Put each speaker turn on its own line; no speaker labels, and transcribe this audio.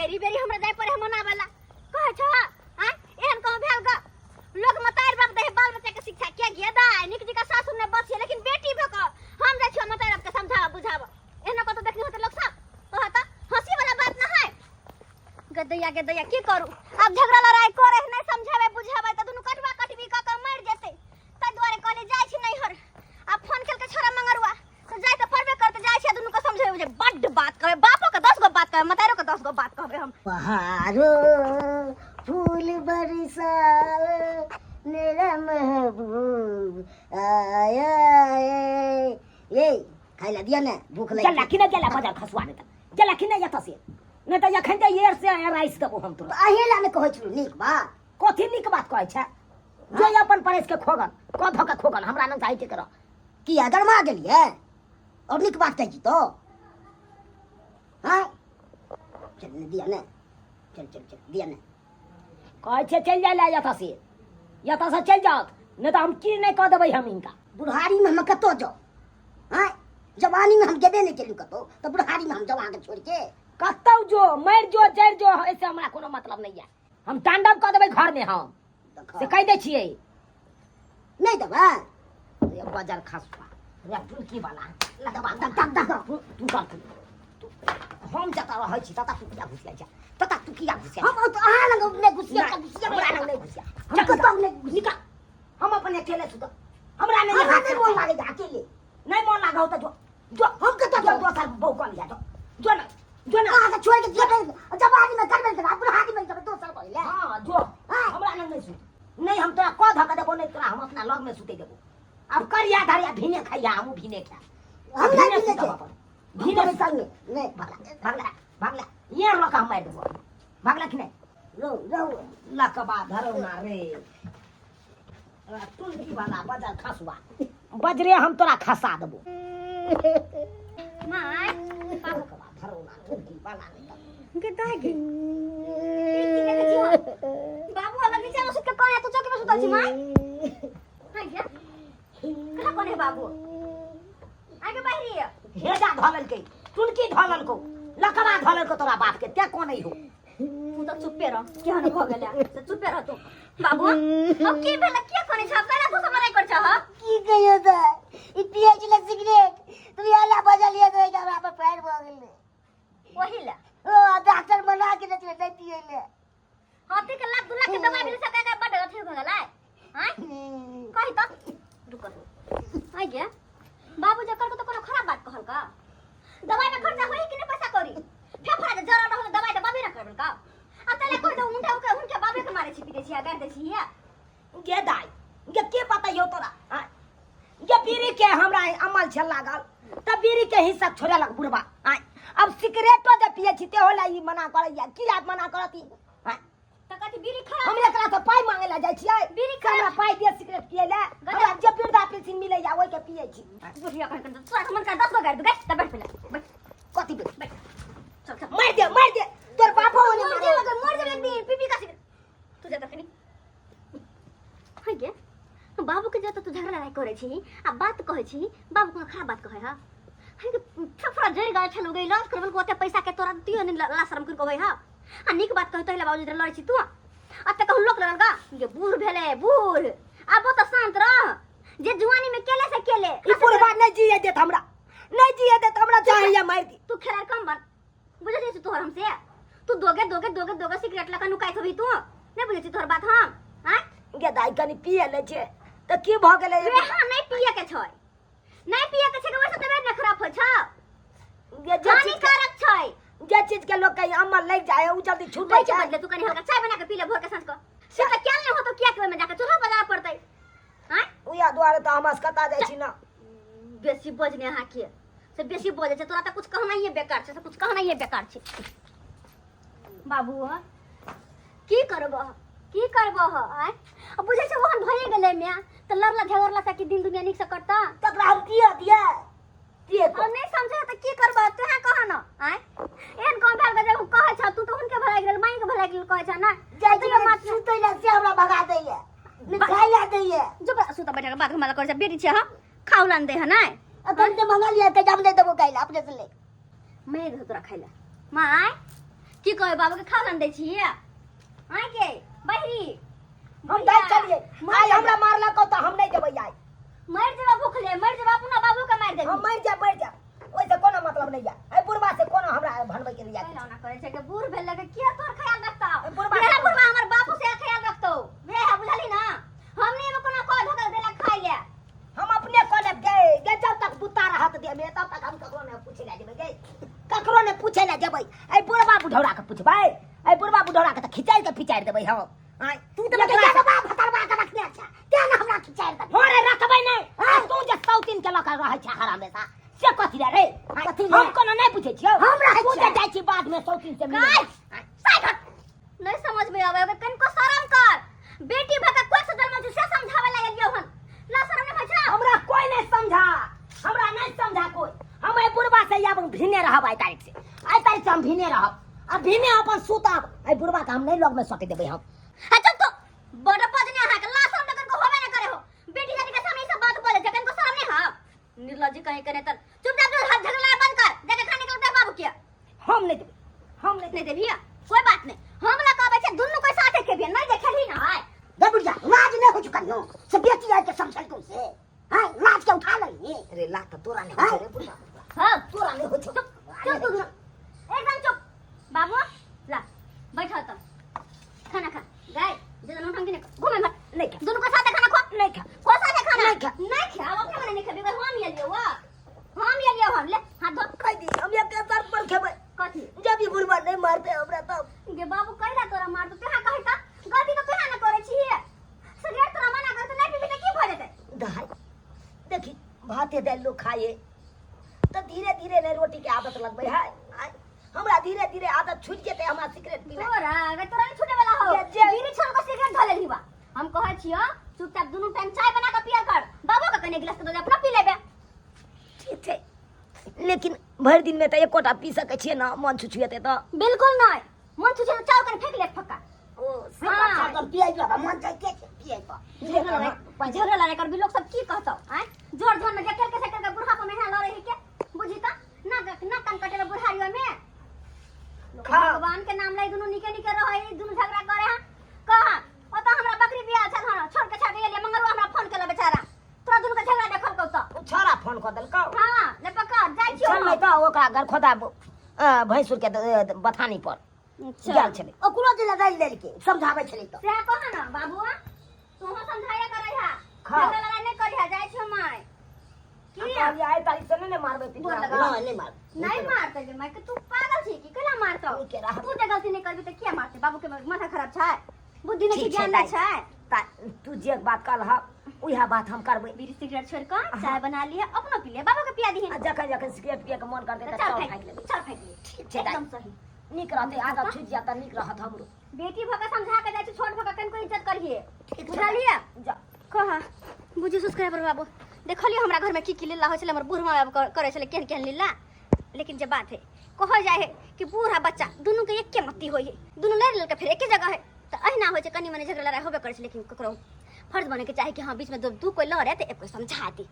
बेरी बेरी हमरा जाय पड़े मनावे ला कहै छ आय एहन कहूं भेल ग लोग मतार बाप दे बाल बच्चा के शिक्षा के गे दाय निक जी का सासु ने बचिए लेकिन बेटी भ क हम जाय छियो मतार बाप के समझाव बुझाव एहन कत देखनी होते लोग सब कहत हंसी वाला बात ना है। गदैया गदैया की करू अब झगड़ा लड़ाई करे नहीं समझावे बुझावे त दुनू कटवा कटबी क क मर जेते। ताहि दुआरे कहली जाइ छी नैहर। आ फोन केलकै छोरा मंगरुआ त जाय त पड़बे करते, जाइ छी दुनू के समझावे बुझावे। बड्ड बात कहबै, बापो के 10 गो बात कहबै, मतारो के 10 गो बात कहबै हम।
बहारो फूल बरसाओ मेरा महबूब आया है। ये खाइ ला दिया ने, भूख लगी।
चल कि ना गेला बाजार खसुआ ने, गेला कि नहीं एतऽ से? नहीं तऽ एखन तऽ एयर से राइस देबो हम तोरा।
अहे ला ने कहै छलु नीक बात।
कथी नीक बात कहै छै? जो अपन परेश के खोगन क धऽ के खोगन हमरा नंग चाही के कर।
किया गरमा गेलियै? और नीक बात कहै छी तो? हाँ चल ने दिया ने, चल चल चल दिया ने।
कहै छै चलि जाय ला एतऽ से, एतऽ से चलि जाओ नहीं तऽ हम की नहीं कऽ देबै हम हिनका।
बुढ़ारी में हम कतौ जाउ? हाँ जवानी में हम गेबे नहीं केलू कतौ, तऽ बुढ़ारी में हम जाउ अहाँके छोड़ि के?
कतौ जो, मरि जो, जरि जो, ऐसे हमरा कोनो मतलब नहीं है। हम तांडव कऽ देबै घर में हम से कहि दै छियै।
नहीं देबै?
ये बाजार खसुआ रे टुनकी वाला लगवा दक दक दक तू कर तू। हम जतऽ रहै छी ततऽ तू किया घुसिया जा, ततऽ तू किया घुसिया?
हम तऽ अहाँ लग नहि घुसिया,
नहि,
घुसिया
हमरा लग नहि घुसिया।
हम कतौ नहि घुसिया।
निकल, हम अपन अकेले सुतब, हमरा नहि
हमरा नहि मोन लागै अकेले।
नहि मोन लागौ तऽ जो जो,
हम कतऽ
जो
जाउ?
दोसर बहू कऽ लिया, जो जो ना जो ना।
अहाँके छोड़ि के जेबै जवानी में करबै तऽ बुढ़ारी में जेबै दोसर बहू ले।
हाँ जो,
हाँ।
हमरा लग नहि सुत, नहीं हम तोरा कऽ धऽ के देबो, नहीं तोरा हम अपना लग में सुते देबो। अब करिया धरिया भीने खैया, हमहूँ भीने खायब।
हम नहीं
भीने
भीने
सुतब
छै।
अपन।
हम
भीने
जेबै
सुतब।
संगे। नहीं।
भगला, भगला, भगला। ये लऽ कऽ हम मारि देबो। भगला कि नहि?
रौ, रौ।
लकबा धरौ ना रे। टुनकी वाला बजर खसुआ। बजरे हम तोरा खसा देबो।
My,
लकबा धरौ ना, टुनकी वाला नहीं तऽ।
गे दाय गे। बाबू अलग नीचा में सुत के कोने तू चौकी में सुतल छी my? हाय गे। कहाँ कोने बाबू? आगे बाहरी।
हेजा धऽ लेलकै, टुनकी धऽ लेलकौ, लकबा धऽ लेलकौ तोरा बाप के, तें कोने हो।
तू तऽ चुप्पे रह, केहन भऽ गेलै से चुप्पे रह तू। बाबू, अब की भेलै, किया कोने छ? काला तू सब लड़ाई कर छ?
की कहियो तऽ ई पियै छलै सिगरेट, तू अला बजलियै तऽ हमरा पर पैर भऽ गेलै।
ओही ला।
ओ डॉक्टर मना के छलै नहि पियै ले।
हाथी के लाख दू लाख के दवाई मिल सके के बड अथी भऽ गेलै। आँय? कही तऽ रुक। आइ गे बाबू जकर को तो कोनो खराब बात कहल का? दवाई में खर्चा होई कि नहीं पैसा करी? फेफड़ा जे जरल रहल दवाई तऽ बाबे न करबल का? आ तले कह दे उनका उनका उनके बाबे के मारे छी पीटे छी आ गारि दै छी हिया।
गे दाई, गे के पता यौ तोरा? आँय? गे बीड़ी के हमरा अमल छल लागल तऽ बीड़ी के हिस्सा छोड़ेलक बुढ़बा। आँय? अब सिगरेटो जे पियै छी तेहो ला ई मना करैया, की आब मना करत ई? आँय?
तऽ कथी बीड़ी खराब?
हम एकरा से पाइ मांगे ला जाइ छियै।
बीड़ी
से हमरा
खराब?
पाइ दे सिगरेट पियै ला। हमरा जे वृद्धा पेंशन मिलैया ओहि के पियै छी।
बुढ़िया कहै कन तोरा मन कर 10 गो गारि दे, तऽ बैठ पहिले, बैठ।
कथी बैठ?
बैठ। चल, चल।
मारि दे, मारि दे। तोर बापो ओने
मर
मारे।
जेबै, मर जेबै एक दिन, पी पी का सिगरेट। तू जा तखनी। हाय गे, बाबू के जत तू झगड़ा लड़ाई करे छी आ बात कहै छी, बाबू कोनो खराब बात कहै हा? हाय गे, फेफड़ा जरि गेल छल गे, इलाज करबल को ओते पैसा के तोरा दियो ने ला शरम कर कहै हा? आ नीक बात कहै तहिला बाबूजी लड़ै छी तू। आ ते कहू लोक लड़ल गा, गे बूढ़ भेलै, बूढ़। आबो तऽ शांत रह, जे जुआनी में केले से केले।
ई बुढ़बा नहीं जिए देत हमरा, नहीं जिए देत हमरा, चाहिए मारि दी।
तू खेलर कम बन, बुझै छी तोहर हमसे? तू दोगे दोगे दोगे दोगे सिगरेट लगा नुकाइत होबही तू, नहीं बुझै छी तोहर बात हम? आँय?
गे दाइ कनि पिए लै छै तऽ की भऽ गेलै?
रे हाँ, नहीं पिए के छै, नहीं पिए के छै के वैसे तबियत न खराब होइ छौ।
गे जे चीज के
हानिकारक छै।
जे चीज के लोग के अमल लागि जाय उ जल्दी छूटै
होइ छै
छै।
बदले तू कनि हल्का चाय बना के पी ले भोर के साँझ के। से तऽ कैल नहि होतौ, किया के ओहिमे जाके चूल्हा बजाबऽ पड़तै? आँय?
उएह दुआरे तऽ हम असकता जाइ छी ना।
बेसी बजने अहाँ के से बेसी बजै छै तोरा, तऽ कुछ कहनाइए बेकार छै, से कुछ कहनाइए बेकार छै। बाबू की करबह, की करबह? आँय, आ बुझै छै ओहन भइए गेलै माय तऽ लड़ला झगड़ला से कि दिन दुनिया नीक से कटता?
तकरा हम किया दियै? किए
और नहीं समझे तऽ की करबह तोहे कह न? आँय, एहन कोन भेल जे कहै छ तू तऽ हुनके भलाई गेल, माई के भलाई गेल कहै छ ना?
जाइ छी सुतै लए से हमरा भगा दैया, ने खाइ लए दैया।
जो सुत बैठा के बात हमरा करै छ, बेटी छै हम खाउ लान दे है नै?
अखन से मंगलियै तऽ हम नहि देबो खाइ लए, अपने से ले।
मैं दे तोरा खाइ लए। माय की कहै बाबू के खाना दै छी आइ के बहरी
हम दै चलिए आइ हमरा मारलक तऽ हम नहि देबै आइ।
मर जेबा भूखले, मर जेबा, अपना बाबू के मार देबी।
हम मर जा, मर जा, ओहिसँ कोनो मतलब नहि यऽ। एहि बुढ़बा से कोनो हमरा भनबै के नहि यऽ।
ओना करै छै के बूढ़ भेल के किया तोर ख्याल रखतौ?
बुढ़बा
वएह बुढ़बा हमर बापू से ख्याल रखतौ वएह, बुझली ना? हम नहीं एमे कोनो कह धकल देला खाइ ले।
हम अपने कऽ लेब गे। गे जब तक बुत्ता रहत देह में तब तक हम ककरो नहि पूछे लए जेबै गे, ककरो नहि पूछे लए जेबै। एहि बुढ़बा बुढ़ौरा के पूछबै? एहि बुढ़बा बुढ़ौरा के तऽ खिचारि के पिचारि देबै हम। आँय,
तू तऽ
एकरा से-
बाप भतरवा के रखने छै, तें ने हमरा खिचारि देबै।
हो रे, रखबै नहि। आ तू जे सौतीन के लऽ के रहै छै हर हमेशा, से कथी रे रे? आँय,
कथी रे?
हम कोनो नहि बुझै छियौ।
हम रहै
तू जे
छियै।
जाइ छी बाद में सौतीन से मिलै।
गाय साइड हट, नहीं समझ में आवे अगर कनको शर्म कर। बेटी भका कोई से जन्म छै से समझावे लागल यौ हन ला शर्म नहीं होइ छै।
हमरा कोई नहीं समझा, हमरा नहीं समझा कोई। हम एहि बुढ़बा से आब भिने रहब आइ तारीख से, आइ तारीख से हम भिने रहब आ भिने अपन सुतब। एहि बुढ़बा के हम नहीं लग में सके देबै हम।
आ चुप तो बड़ पजने अहाँ के ला शर्म कनको होबे न करे हो। बेटी जाति के सामने ई सब बात बोले छै, कनको शर्म नहीं हो? निर्लज्ज कहीं करे त चुपचाप जो हाथ झगड़ा बंद कर, जाके खाने के लिए बाबू के।
हम नहीं देबै, हम नहीं।
नहीं देबिया कोई बात नहीं, हम ला कहबै छै दुनू कोई साथे खेबिया नहीं जे खेली ना है।
गे बुढ़िया, लाज नहि होइ छौ कनियो से? बेटी आइ के समझलकौ से हैं लाज के उठा लेलही।
अरे लाज तऽ तोरा नहि होइ छौ रे बुढ़बा।
हां
तोरा नहि होइ छौ।
चुप चुप तू दुनू एकदम चुप। बाबू ला बैठ त खाना खा। गाय जे दुनू ढंग के घूमे मत।
नहीं खा।
दुनू को साथे खाना खा।
नहीं खा।
को साथे खाना
नहीं खा।
नहीं खा। अब अपने मने नहीं खेबी, हम ये लियो वा हम ये लियो हम ले हाथ धो।
कह दी हम एक सर पर खेबै।
कथी?
जब ई बुढ़बा नहीं मारते हमरा तब।
गे बाबू कैला तोरा मारतो? तोहा कहै त गलती त तोहा न करै छी। सिगरेट तोरा मना करतो नहीं पीबी त की भ जेतै?
दाई देखी, भाते दालि लोग खाए तऽ धीरे धीरे ने रोटी के आदत लगबै है। आइ हमरा धीरे धीरे आदत छूटि जेतै हमरा सिगरेट पीना।
तोरा अगर तोरा नहीं छूटे वाला हो। बीड़ी छोड़ के सिगरेट धऽ लेलही बा। हम कहै छियो चुपचाप दुनू टाइम चाय बना के पियल कर, बाबू के कने गिलास के दऽ दे, अपना पी लेबे।
ठीक छै, लेकिन भरि दिन में तऽ एकोटा पी सकै छियै ने? मन छुछुएतै तऽ?
बिल्कुल नहीं, मन छुछे तऽ चाव कने फेंक ले फक्का।
ओ से बात छै, अपन पियै लऽ मन जाइते छै पियै पर।
झगड़ा लड़ाई करबी लोग सब की कहतौ? आँय, जोर धन में जकेल के सेकेल के बुढ़ापा में यहाँ लड़े ही के बुझी त ना ना कान कटे बुढ़ारियो में।
खा।
भगवान के नाम लै दुनू निके निके रहै, दुनू झगड़ा करे। हां कह, ओतऽ हमरा बकरी बियाह छल हन, छोड़ के छाड़ के गेलियै। मंगरुआ हमरा फोन केलक बेचारा, तोरा दुनू के झगड़ा देखल कौ तऽ।
ओ छोरा फोन कऽ देलकौ?
हां, ले पकड़ जाइ छियौ।
चल, नहि तऽ ओकरा घर खोदा भैंसुर के बथानी पर गेल छलै।
ओकरो जे लड़ाइ लेलकै समझाबै छलै तऽ
सएह कह न बाबू, तोहो समझाया करै हा।
खा।
झगड़ा लड़ाई नहि करिहा, जाइ छियौ माय। की
कहलियै आइ तारीख से नहि ने मारबै
गोर
पिटबै।
लगा।
नहि, नहि मार।
नहीं मारते गे माय, तू पागल छी की? केना मारतौ?
नीके रहत।
तू जे गलती नहीं करबी तऽ किया मारते? बाबू के माथा खराब छै, बुद्धि नहीं छै,
ठीक छै,
ज्ञान नहीं
दाइ।
छै।
तू जे बात कहलह उएह बात हम करबै।
बीड़ी सिगरेट छोड़ कऽ चाय बना लिहे, अपनो पी ले, बाबू के पिया दिहे।
आ जखन जखन सिगरेट पिए के मन करतै
तऽ
तऽ
चार
चाउर
फेंक
फाँकि लेबै।
चार फेंक ले।
ठीक छै दाइ।
एकदम सही।
नीक रहतै, आदत छुटि जायत तऽ नीक रहत हमरो।
बेटी भऽ कऽ समझा के जाइ छै, छोट भऽ कऽ कनिको इज्जत करिहे।
ठीक छै।
बुझलियै?
जा।
कह बुझी सब्सक्राइबर बाबू, देखलियै हमरा घर में की की लीला होइ छलै? हमर बूढ़ माँ बाप करै छलै केहन केहन लीला। लेकिन जे बात है, कहल जाइ है कि बूढ़ आ बच्चा दुनू के एके मति होइ है, दुनू लड़ि लेलकै फेर एके जगह है। तऽ अहिना होइ छै, कनि मनि झगड़ा लड़ाइ होबे करै छै, लेकिन ककरो फर्ज बने के चाही कि हाँ, बीच में दू कोई लड़े तऽ एक कोई समझा दी।